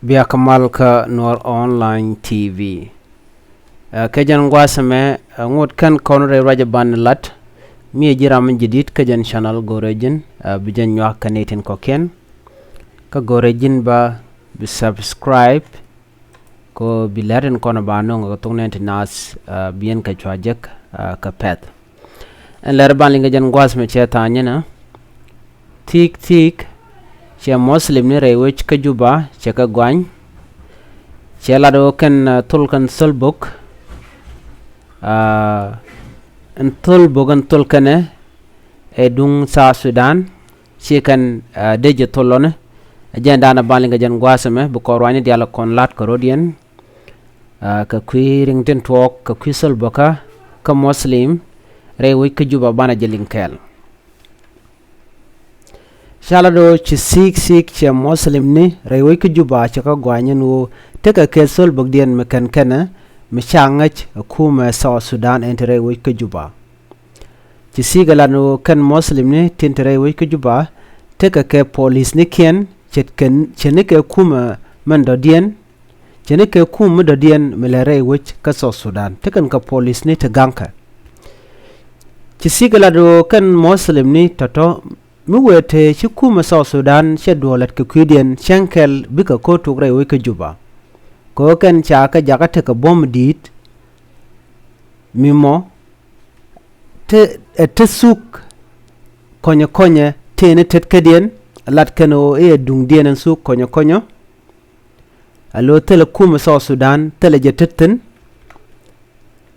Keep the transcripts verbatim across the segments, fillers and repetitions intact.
Bia kä mal kä Nuɔr Online T V. Ɛ, kɛ jɛn gua̱a̱th ɛmɛ, ɛ, ŋot kɛn kɔn rɛy ruac ɛ ban lat. Mi ɛ ji̱ ram mi ji̱ di̱t kä jɛn channel go̱rɛ ji̱n, ɛ, bi jɛn nyuak kɛ ni tin kɔ̱kiɛn. Kä go̱rɛ ji̱n ba bi subscribe. Kɛ bi lɛr in kɔn ba nöŋ kɛ thok nɛn ti naath, ɛ, bi yɛn kɛ cua jek, ɛ, kɛ pɛth. Ɛn lɛr ban liŋ kɛ jɛn gua̱a̱th mɛ cɛ tha̱a̱ny ɛnɛ. Thi̱i̱k thi̱i̱k cɛ Muslim ni rɛy wec kä Juba cɛ kɛ gɔany. Cɛ lat ɣöö kɛn, ɛ, thol kɛn thol bok. Ɛ, ɛn thol bok ɛn thol kɛnɛ ɛ duŋ South Sudan. Ci kɛn, ɛ, dee jɛ thol lɔni. Ɛ jɛn da̱a̱n ɛ ban liŋ kɛ jɛn gua̱a̱th ɛmɛ bi kɔn ruanyni diaal kɔn la̱t kɛ rɔ̱diɛn. Ɛ, kɛ kui̱ riŋ tin tuɔɔk kɛ kui̱ thol bokä kä Muslim rɛy wec kä Juba banɛ jɛ liŋ kɛɛl. Ca lat ɣöö ci thi̱i̱k thi̱i̱k cɛ Muslim ni rɛy wec kä Juba cɛ kɛ gɔany ɛn ɣöö tekɛ kɛ thol bokdiɛn mi kɛn kɛnɛ mi ca ŋäc ɛ kumɛ South Sudan ɛn ti rɛy wec kä Juba. Ci thi̱i̱k ɛ lat ni ɣöö kɛn Muslim ni tin ti rɛy wec kä Juba tekɛ kɛ polisnikiɛn ce̱tkɛ, ce̱tnikɛ kumɛ mɛn dɔ̱diɛn. Ce̱tnikɛ kumɛ mi dɔ̱diɛn mi lɛ rɛy wec kä South Sudan tekɛn kɛ polisni ti gaŋkɛ. Ci thi̱i̱k ɛ lat ɣöö kɛn Muslim ni tɔ̱tɔ̱ mi wëë te ci kumɛ South Sudan cɛ duɔ̱ɔ̱r lät kɛ kui̱diɛn cäŋ kɛl bikɛ ko̱r tok rɛy wec kä Juba. Kɛ ɣöö kɛn ca kɛ jakä tekɛ buɔ̱m di̱i̱t mi mɔ te, ɛ te thuk kɔnyɛ kɔnyɛ tëë ni tetkädiɛn. Lat kɛn ɣöö i̱ ɛ duŋdiɛn ɛn thuk kɔnyɛ kɔnyɔ. Alo thilɛ kumɛ South Sudan thilɛ jɛ tet thi̱n.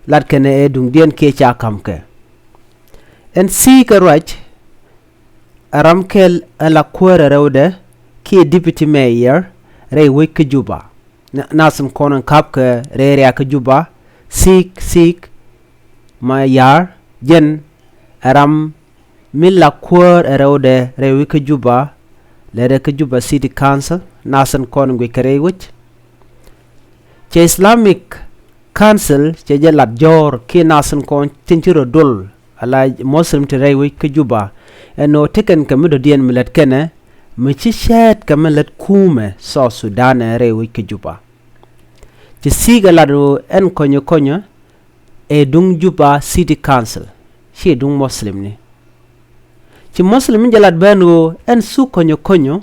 Lat kɛn ɛ duŋdiɛn kiɛ ca ka̱mkɛ. Ɛn thi̱i̱kɛ ruac ɛ ram kɛl ɛ la kuäärɛ rɛwdɛ kiɛ deputy mayor rɛy wec kä Juba. Na, nath in kɔn in ka̱pkɛ rɛy riak kä Juba, thi̱i̱k thi̱i̱k ma ya̱r jɛn ɛ ram mi la kuäär ɛ rɛwdɛ rɛy wec kä Juba, lɛrɛ kä Juba City Council, nath in kɔn in guic kɛ rɛy wec. Cɛ Islamic Council cɛ jɛ lat jɔ̱ɔ̱r kiɛ nath in kɔn tin ci rɔ dol ala Muslim ti rɛy wec kä Juba. Ɛn ɣöö tekɛn kɛ mi dɔ̱diɛn mi lät kɛnɛ mi ci cɛɛt kɛ mi lät kumɛ South Sudan ɛ rɛy wec kä Juba. Ci thi̱i̱k ɛ lat ɣöö ɛn kɔnyɛ kɔnyɛ ɛ duŋ Juba City Council, ci ɛ duŋ Muslim ni. Ci Muslim ni jɛ lat ben ɣöö ɛn thuk kɔnyɛ kɔnyɛ,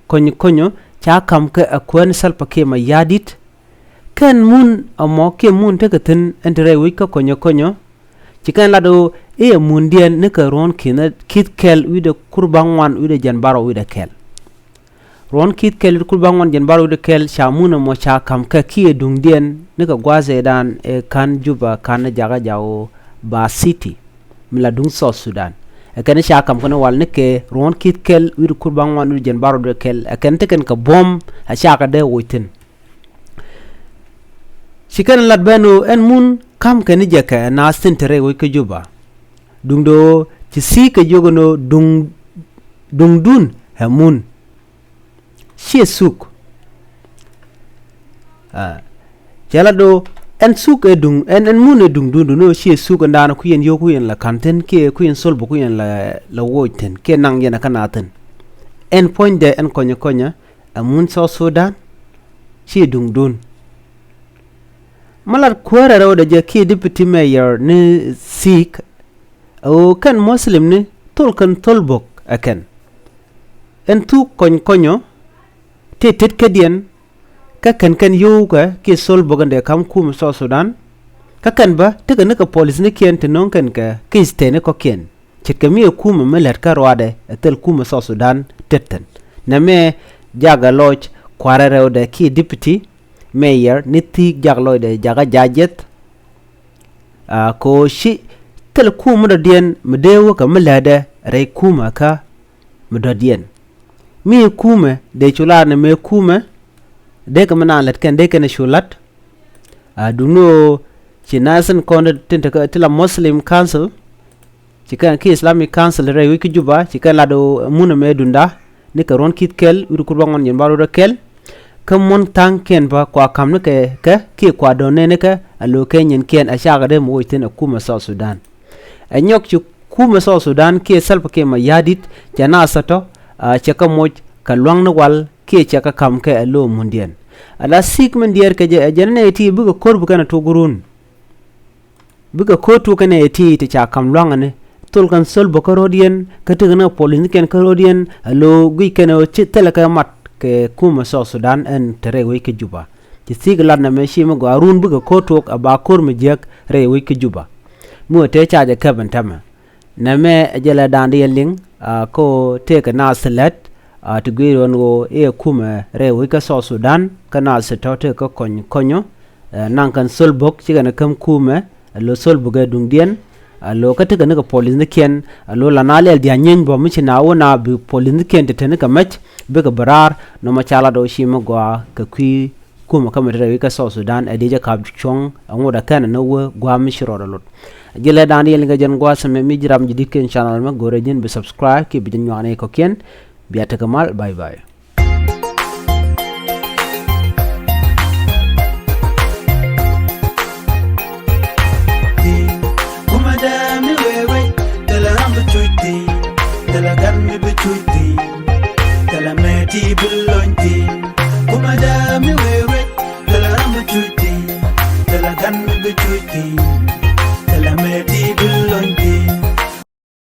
kɔnyɛ kɔnyɛ ca ka̱m kɛ ɛ kuäär ni Salva Kiir Mayardit. Kɛn mun ɛmɔ kiɛ mun tekɛ thi̱n ɛn ti rɛy wec kä kɔnyɛ kɔnyɛ. Ci kɛn lat ɣöö i̱ ɛ mundiɛn nikɛ ruɔ̱n ki̱n ki̱th kɛl wi̱cdɛ kur baŋ ŋuan wi̱cdɛ jɛn barɔw wi̱cdɛ kɛl. Ruɔ̱n ki̱th kɛl wi̱cdɛ kur baŋ ŋuan jɛn barɔw wi̱cdɛ kɛl ca mun ɛmɔ ca ka̱m kɛ kiɛ duŋdiɛn nikɛ gua̱a̱th ëëdan ɛ ka̱n Juba ka̱n ni jakä jaw Ba City mi la duŋ South Sudan. Ɛ kɛn ca ka̱m kɛn wal nikɛ ruɔ̱n ki̱th kɛl wi̱cdɛ kur baŋ ŋuan wi̱cdɛ jɛn barɔw wi̱cdɛ kɛl ɛ kɛn tekɛn kɛ buɔ̱m ɛ cakɛ dee woc thi̱n. Ci kɛn lat ben ɣöö ɛn mun ka̱m kɛn ni jɛ kɛ ɛ naath tin te rɛy wec kä Juba. Duŋdɛ ɣöö ci thi̱i̱k kɛ jiök ɛn ɣöö duŋ, duŋdun ɛ mun. Ciɛ thuk. Aa, cɛ lat ɣöö ɛn thuk ɛ duŋ, ɛn, ɛn mun ɛ duŋdun, duŋ ni ɣöö ciɛ thuk ɛn daanɔ kui̱ ɛn yio̱w kui̱ ɛn la ka̱n thi̱n kiɛ kui̱ ɛn thol bä kui̱ ɛn la, la woc thi̱n kiɛ naŋ yɛn ɛ kä naath thi̱n. Ɛn puɔ̱nydɛ ɛn kɔnyɛ kɔnyɛ ɛ mun South Sudan, ci duŋdun. Mi lat kuäärɛ rɛwdɛ jɛ kiɛ deputy mayor ni thi̱i̱k, ɛ ɣöö kɛn Muslim ni thol kɛn thol bök ɛ kɛn. Ɛn thuk kɔny kɔnyɔ, tëë tetkädiɛn, kä kɛn kɛn yio̱wkɛ kiɛ thol bök ɛn dee ka̱m kumɛ South Sudan. Kä kɛn bä tekɛ nikɛ polisnikiɛn ti nöŋ kɛn kɛ ki̱ state ni kɔ̱kiɛn. Ce̱tkɛ mi ɛ kumɛ mi lät kä ruaadɛ ɛ thil kumɛ South Sudan tet thi̱n. Nɛmɛ jakɛ lɔc kua̱rɛ rɛwdɛ kiɛ deputy mayor ni thi̱i̱k jak lɔcdɛ jakä ja̱ jiɛth. Aa, kɛ ɣöö ci thil kumɛ dɔ̱diɛn mi dee wäkɛ mi lätdɛ rɛy kumɛ kä mi dɔ̱diɛn. Mi kumɛ dee cu lar ni mëë kumɛ dee kɛ mi naan lät kɛn dee kɛn cu la̱t. Aa, duŋni ɣöö ci nath in kɔn tin te kä ti la Muslim Council, ci kɛn ki Islamic Council rɛy wec kä Juba, ci kɛn lat ɣöö mun ɛmɛ dunda nikɛ ruɔ̱n ki̱th kɛl wi̱cdɛ kur baŋ ŋuan jɛn barɔw wi̱cdɛ kɛl. Kä mun tha̱a̱ŋkiɛn bä kua ka̱m nikɛ kɛ kiɛ kua dɔ̱ŋ nɛn nikɛ a lo̱kɛ nyinkiɛn a cakɛ dee mi woc thi̱n ɛ kumɛ South Sudan. Ɛ nyɔk ci kumɛ South Sudan kiɛ Salva Kiir Mayardit cɛ naath tɔ̱tɔ̱, aa, cɛ kɛ moc kɛ lua̱ŋni wal kiɛ cɛ kɛ ka̱m kɛ ɛ lo̱o̱m mundiɛn. Ala thi̱i̱k min diɛɛr kɛ jɛ ɛ jɛn nɛy ti bikɛ ko̱r bi kɛn ɛ tuɔk run. Bikɛ ko̱r tuɔk kɛn ɛ ti ti ca ka̱m lua̱ŋäni. Thol kɛn Thol Bok kä ro̱diɛn, kä tekɛ ni kɛ polisnikiɛn kä ro̱diɛn, alo guic kɛn ɛ ci thilɛ kɛ mat kɛ kumɛ South Sudan ɛn te rɛy wec kä Juba. Ci thi̱i̱k lat nɛmɛ ci mi gɔaa run bikɛ ko̱r tuɔk ɛ ba ko̱r mi jiäk rɛy wec kä Juba. Mi wä tëë ca jɛ kɛp ɛn täämɛ. Nɛmɛ ɛ jɛ lɛ da̱a̱n di yɛn liŋ, a, kä ɣöö tëëkɛ naath lät, a, ti guic ruɔ̱n ɣöö i̱ ɛ kumɛ rɛy wec kä South Sudan, kä naath tɔ̱ tëëkɛ kɔny kɔnyɔ, ɛ, naŋ kɛn Thol Bok, ci kɛn ɛ käm kumɛ, alo Thol Bok ɛ duŋdiɛn, alo kä tekɛ ni kɛ polisnikiɛn, alo la na lɛl dia̱ nyieeny bä mi ci na wä na bi polisnikiɛn te te ni kɛ mec, bikɛ bi raar, nɔmɔ ca lat ɣöö ci mi gɔaa kɛ kui̱ kumɛ kä mi te rɛy wec kä South Sudan, ɛ di jɛ ka̱p cuɔ̱ŋ, ɛ ŋot ɛ kɛn ɛ ni wee gua̱a̱m mi ci rɔɔdɛ lot. Ji̱ lɛ da̱a̱n yɛn kɛ jɛn gua̱a̱th ɛmɛ mi ji̱ ram ji̱ di̱t kɛn channel mɛ go̱rɛ ji̱n bi subscribe kiɛ bi jɛ nyuak ni kɔ̱kiɛn. Bia tekɛ mal, bye bye. Kumɛ dee mi wee wec, thilɛ ram bi cuc thi̱n, thilɛ gan mi bi cuc thi̱n, thilɛ mɛ ti bi lony thi̱n. Kumɛ dee mi wee wec, thilɛ ram bi cuc thi̱n, thilɛ gan mi bi cuc thi̱n.